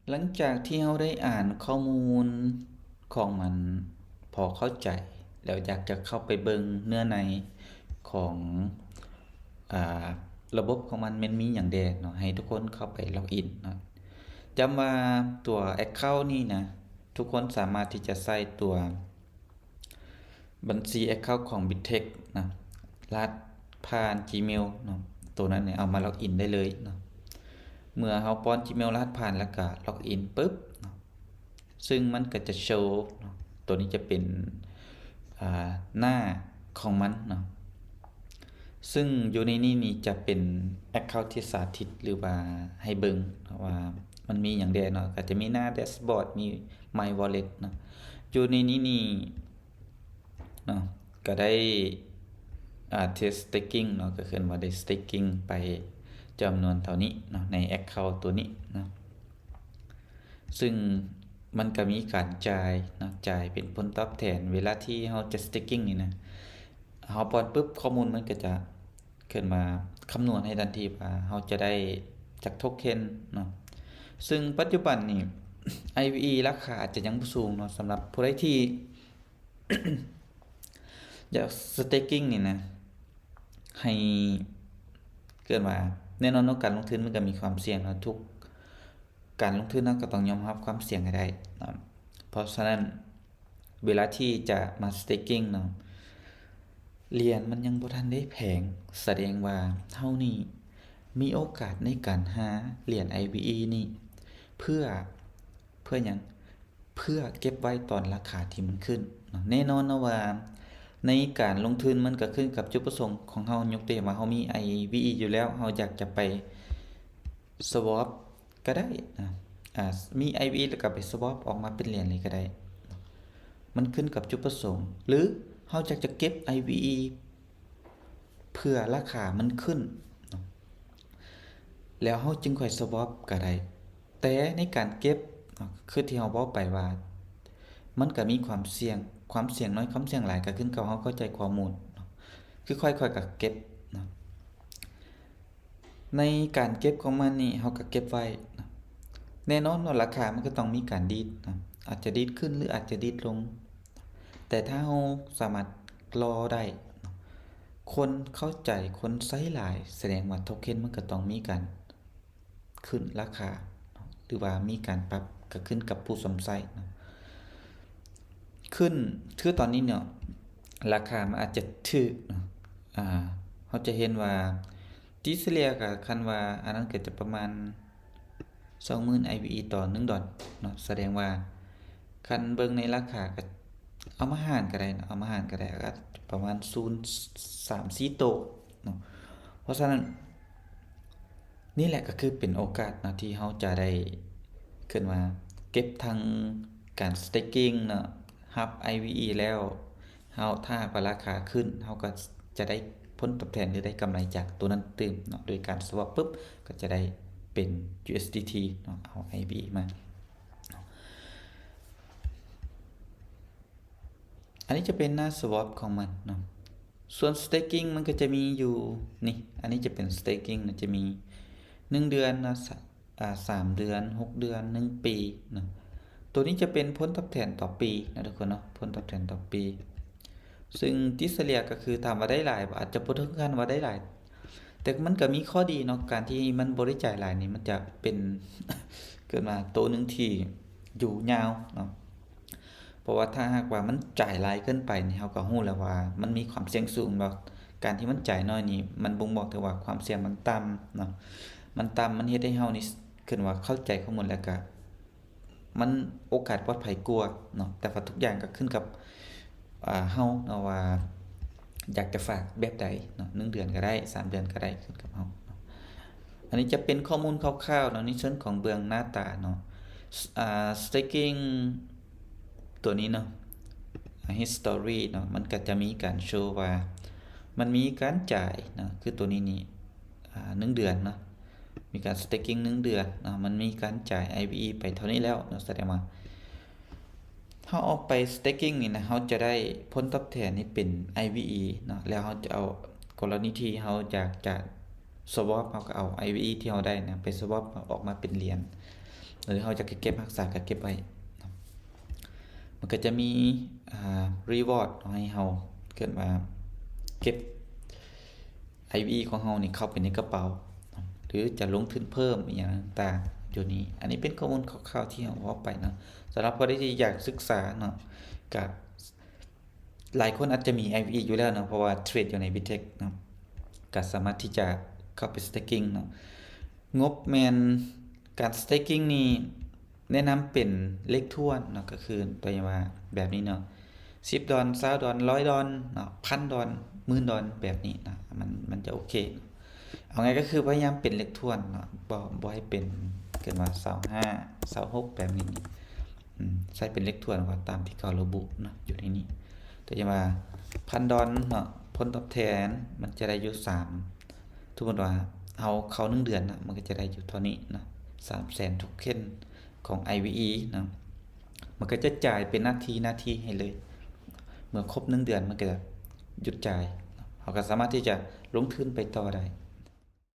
ຫຼັງຈາກທີ່ເຮົາໄດ້ອ່ານຂໍ້ມູນຂອງມັນພໍເຂົ້າໃຈແລ້ວ ຢາກຈະເຂົ້າໄປເບິ່ງເນື້ອໃນຂອງ ອາ ລະບົບຂອງມັນແມ່ນມີຫຍັງແດ່ເນາະ, ໃຫ້ທຸກຄົນເຂົ້າໄປລັອກອິນເນາະ. ຢ້ຳວ່າຕົວແອັກເຄົານີ້ນະ ທຸກຄົນສາມາດທີ່ຈະໃຊ້ຕົວ ບັນຊີແອັກເຄົາຂອງ Bittrex ນະ ລະຫັດຜ່ານ Gmail ເນາະ, ໂຕນັ້ນນີ້ເອົາມາລັອກອິນໄດ້ເລີຍເນາະ. ເມື່ອເຮົາປ້ອນ Gmail ລະຫັດຜ່ານແລ້ວກະລັອກອິນປຶບເນາະ, ຊຶ່ງມັນກະຈະໂຊເນາະ, ໂຕນີ້ຈະເປັນ ອາ ໜ້າຂອງມັນເນາະ. ຊຶ່ງຢູ່ໃນນີ້ນີ້ຈະເປັນແອັກເຄົາທີ່ສາທິດ ຫຼືວ່າໃຫ້ເບິ່ງເນາະວ່າມັນມີຫຍັງແດ່ເນາະ, ກະຈະມີໜ້າແດັຊບອດ ມີ My Wallet ເນາະ. ຢູ່ໃນນີ້ນີ້ ເນາະ ກະໄດ້ ອາ ເທສສະເຕກກິ້ງເນາະ, ກະຄືວ່າໄດ້ສະເຕກກິ້ງໄປຈຳນວນເທົ່ານີ້ເນາະ ໃນແອັກເຄົາໂຕນີ້ເນາະ. ຊຶ່ງມັນກະມີການຈ່າຍເນາະ, ຈ່າຍເປັນຜົນຕອບແທນເວລາທີ່ເຮົາຈະສະເຕກກິ້ງນີ້ນະ. ເຮົາປ້ອນປຶບ ຂໍ້ມູນມັນກະຈະຂຶ້ນມາຄຳນວນໃຫ້ທັນທີວ່າເຮົາຈະໄດ້ຈັກໂທເຄັນເນາະ. ຊຶ່ງປັດຈຸບັນນີ້ ໄອວີອີ ລາຄາອາດຈະຍັງບໍ່ສູງເນາະ, ສຳລັບຜູ້ໃດທີ່ ຢາກສະເຕກກິ້ງນີ້ນະ ໃຫ້ ເອີ້ນວ່າ ແນ່ນອນເນາະ ການລົງທຶນມັນກະມີຄວາມສ່ຽງເນາະ, ທຸກການລົງທຶນເຮົາກະຕ້ອງຍອມຮັບຄວາມສ່ຽງໃຫ້ໄດ້ເນາະ. ເພາະສະນັ້ນ ເວລາທີ່ຈະມາສະເຕກກິ້ງເນາະ ຫຼຽນມັນຍັງບໍ່ທັນໄດ້ແພງ, ສະແດງວ່າເຮົານີ້ມີໂອກາດໃນການຫາຫຼຽນ ໄອວີອີ ນີ້ ເພື່ອ ເພື່ອຫຍັງ? ເພື່ອເກັບໄວ້ຕອນລາຄາທີ່ມັນຂຶ້ນເນາະ. ແນ່ນອນເນາະວ່າໃນການລົງທຶນມັນກະຂຶ້ນກັບຈຸດປະສົງຂອງເຮົາ, ຍົກຕົວຢ່າງວ່າເຮົາມີ ໄອວີອີ ຢູ່ແລ້ວ ເຮົາຢາກຈະໄປ swap ກະໄດ້ນະ, ອາ ມີ ໄອວີອີ ແລ້ວກະໄປ swap ອອກມາເປັນຫຼຽນເລີຍກະໄດ້. ມັນຂຶ້ນກັບຈຸດປະສົງ ຫຼືເຮົາຢາກຈະເກັບ ໄອວີອີ ເພື່ອລາຄາມັນຂຶ້ນເນາະ ແລ້ວເຮົາຈຶ່ງຄ່ອຍ swap ກະໄດ້. ແຕ່ໃນການເກັບເນາະ ຄືທີ່ເຮົາເວົ້າໄປວ່າ ມັນກະມີຄວາມສ່ຽງ, ຄວາມສ່ຽງໜ້ອຍ ຄວາມສ່ຽງຫຼາຍ ກະຂຶ້ນກັບເຮົາເຂົ້າໃຈຂໍ້ມູນເນາະ. ຄືຂ້ອຍ ຂ້ອຍກະເກັບເນາະ, ໃນການເກັບຂອງມັນນີ້ ເຮົາກະເກັບໄວ້ເນາະ. ແນ່ນອນວ່າລາຄາມັນກະຕ້ອງມີການດີດເນາະ, ອາດຈະດີດຂຶ້ນ ຫຼືອາດຈະດີດລົງ. ແຕ່ຖ້າເຮົາສາມາດລໍໄດ້ເນາະ, ຄົນເຂົ້າໃຈ ຄົນໃຊ້ຫຼາຍ ສະແດງວ່າໂທເຄັນມັນກະຕ້ອງມີການຂຶ້ນລາຄາເນາະ ຫຼືວ່າມີການປັບ ກະຂຶ້ນກັບຜູ້ຊົມໃຊ້ເນາະ. ຂຶ້ນ ຄືຕອນນີ້ເນາະ ລາຄາມັນອາດຈະຖືກເນາະ, ອາ ເຮົາຈະເຫັນວ່າ ຕິສະເລ່ຍກະ ຄັນວ່າອັນນັ້ນກະຈະປະມານ ສອງໝື່ນ ໄອວີອີ ຕໍ່ໜຶ່ງດອນເນາະ. ສະແດງວ່າຄັນເບິ່ງໃນລາຄາກະເອົາມາຫານກະໄດ້ເນາະ, ເອົາມາຫານກະໄດ້ ອາດປະມານ ສູນສາມສີ່ໂຕເນາະ. ເພາະສະນັ້ນ ນີ້ແຫຼະກະຄືເປັນໂອກາດເນາະ ທີ່ເຮົາຈະໄດ້ ເອີ້ນວ່າເກັບທັງການສະເຕກກິ້ງເນາະ, ຮັບ ໄອວີອີ ແລ້ວ ເຮົາ ຖ້າຫາກວ່າລາຄາຂຶ້ນ ເຮົາກະຈະໄດ້ຜົນຕອບແທນ ຫຼືໄດ້ກຳໄລຈາກໂຕນັ້ນຕື່ມເນາະ, ໂດຍການ swap ປຶບ ກະຈະໄດ້ເປັນ ຢູເອັສດີທີ ເນາະ, ເອົາ ໄອວີອີ ມາເນາະ. ອັນນີ້ຈະເປັນໜ້າ swap ຂອງມັນເນາະ. ສ່ວນ staking ມັນກະຈະມີຢູ່ນີ້, ອັນນີ້ຈະເປັນ staking ນະ, ຈະມີໜຶ່ງເດືອນເນາະ, ສ- ອາ ສາມເດືອນ, ຫົກເດືອນ, ໜຶ່ງປີເນາະ. ໂຕນີ້ຈະເປັນຜົນຕອບແທນຕໍ່ປີເນາະທຸກຄົນເນາະ, ຜົນຕອບແທນຕໍ່ປີ. ຊຶ່ງຕິສະເລ່ຍກະຄື ຖາມວ່າໄດ້ຫຼາຍບໍ່? ອາດຈະບໍ່ເຖິງຂັ້ນວ່າໄດ້ຫຼາຍ, ແຕ່ມັນກະມີຂໍ້ດີເນາະ, ການທີ່ມັນບໍ່ໄດ້ຈ່າຍຫຼາຍນີ້ ມັນຈະເປັນ ເອີ້ນວ່າໂຕໜຶ່ງທີ່ຢູ່ຍາວເນາະ. ເພາະວ່າຖ້າຫາກວ່າມັນຈ່າຍຫຼາຍເກີນໄປນີ້ ເຮົາກະຮູ້ແລ້ວວ່າມັນມີຄວາມສ່ຽງສູງເນາະ. ການທີ່ມັນຈ່າຍໜ້ອຍນີ້ ມັນບົ່ງບອກເຖິງວ່າຄວາມສ່ຽງມັນຕ່ຳເນາະ, ມັນຕ່ຳ, ມັນເຮັດໃຫ້ເຮົານີ້ ເອີ້ນວ່າເຂົ້າໃຈຂໍ້ມູນ ແລ້ວກະ ມັນໂອກາດປອດໄພກວ່າເນາະ. ແຕ່ວ່າທຸກຢ່າງກະຂຶ້ນກັບ ອາ ເຮົາເນາະ ວ່າຢາກຈະຝາກແບບໃດເນາະ, ໜຶ່ງເດືອນກະໄດ້, ສາມເດືອນກະໄດ້, ຂຶ້ນກັບເຮົາເນາະ. ອັນນີ້ຈະເປັນຂໍ້ມູນຄ່າວໆເນາະ ໃນເຊີງຂອງເບື້ອງໜ້າຕາເນາະ. ອາ staking ໂຕນີ້ເນາະ, ອາ history ເນາະ, ມັນກະຈະມີການໂຊວ່າມັນມີການຈ່າຍເນາະ, ຄືໂຕນີ້ນີ້ ອາ ໜຶ່ງເດືອນເນາະ, ມີການ staking ໜຶ່ງເດືອນເນາະ, ມັນມີການຈ່າຍ ໄອວີອີ ໄປເທົ່ານີ້ແລ້ວເນາະ. ສະແດງວ່າເຮົາເອົາໄປ staking ນີ້ນະ, ເຮົາຈະໄດ້ຜົນຕອບແທນນີ້ເປັນ ໄອວີອີ ເນາະ, ແລ້ວເຮົາຈະເອົາ ກໍລະນີທີ່ເຮົາຢາກຈະ swap ເຮົາກະເອົາ ໄອວີອີ ທີ່ເຮົາໄດ້ນະ ໄປ swap ອອກມາເປັນຫຼຽນ. ຫຼືເຮົາຢາກເກັບຮັກສາກໍເກັບໄວ້ເນາະ. ມັນກໍຈະມີ ອ່າ reward ເນາະ ໃຫ້ເຮົາ ເອີ້ນວ່າເກັບ ໄອວີອີ ຂອງເຮົານີ້ເຂົ້າໄປໃນກະເປົາເນາະ ຫຼືຈະລົງທຶນເພີ່ມອີ່ຫຍັງຕ່າງໆຢູ່ນີ້. ອັນນີ້ເປັນຂໍ້ມູນຄ່າວໆທີ່ເຮົາເວົ້າໄປເນາະ. ສຳລັບຜູ້ໃດທີ່ຢາກສຶກສາເນາະ ກະ ຫຼາຍຄົນອາດຈະມີ ໄອວີອີ ຢູ່ແລ້ວເນາະ ເພາະວ່າເທຣດຢູ່ໃນ Bittrex ເນາະ ກໍສາມາດທີ່ຈະເຂົ້າໄປ staking ເນາະ. ງົບແມ່ນ ການ staking ນີ້ແນະນຳເປັນເລກຖ້ວນເນາະ ກໍຄືຕົວຢ່າງວ່າແບບນີ້ເນາະ ສິບດອນ ຊາວດອນ ຮ້ອຍດອນເນາະ ພັນດອນ ໝື່ນດອນ ແບບນີ້ເນາະ ມັນ ມັນຈະໂອເຄ. ເອົາງ່າຍກໍຄືພະຍາຍາມເປັນເລກຖ້ວນເນາະ ບໍ່ ບໍ່ໃຫ້ເປັນ ເອີ້ນວ່າ ຊາວຫ້າ ຊາວຫົກ ແບບນີ້. ອືມ ໃຊ້ເປັນເລກຖ້ວນວ່າຕາມທີ່ເຂົາລະບຸເນາະ ຢູ່ໃນນີ້. ຕົວຢ່າງວ່າ ພັນດອນເນາະ ຜົນຕອບແທນມັນຈະໄດ້ຢູ່ສາມ ສົມມຸດວ່າເຮົາເຂົ້າໜຶ່ງເດືອນນະ ມັນກໍຈະໄດ້ຢູ່ເທົ່ານີ້ເນາະ ສາມແສນໂທເຄັນຂອງ ໄອວີອີ ເນາະ. ມັນກໍຈະຈ່າຍເປັນນາທີ ນາທີໃຫ້ເລີຍ. ເມື່ອຄົບໜຶ່ງເດືອນມັນກໍຈະຢຸດຈ່າຍເນາະ. ເຮົາກໍສາມາດທີ່ຈະລົງທຶນໄປຕໍ່ໄດ້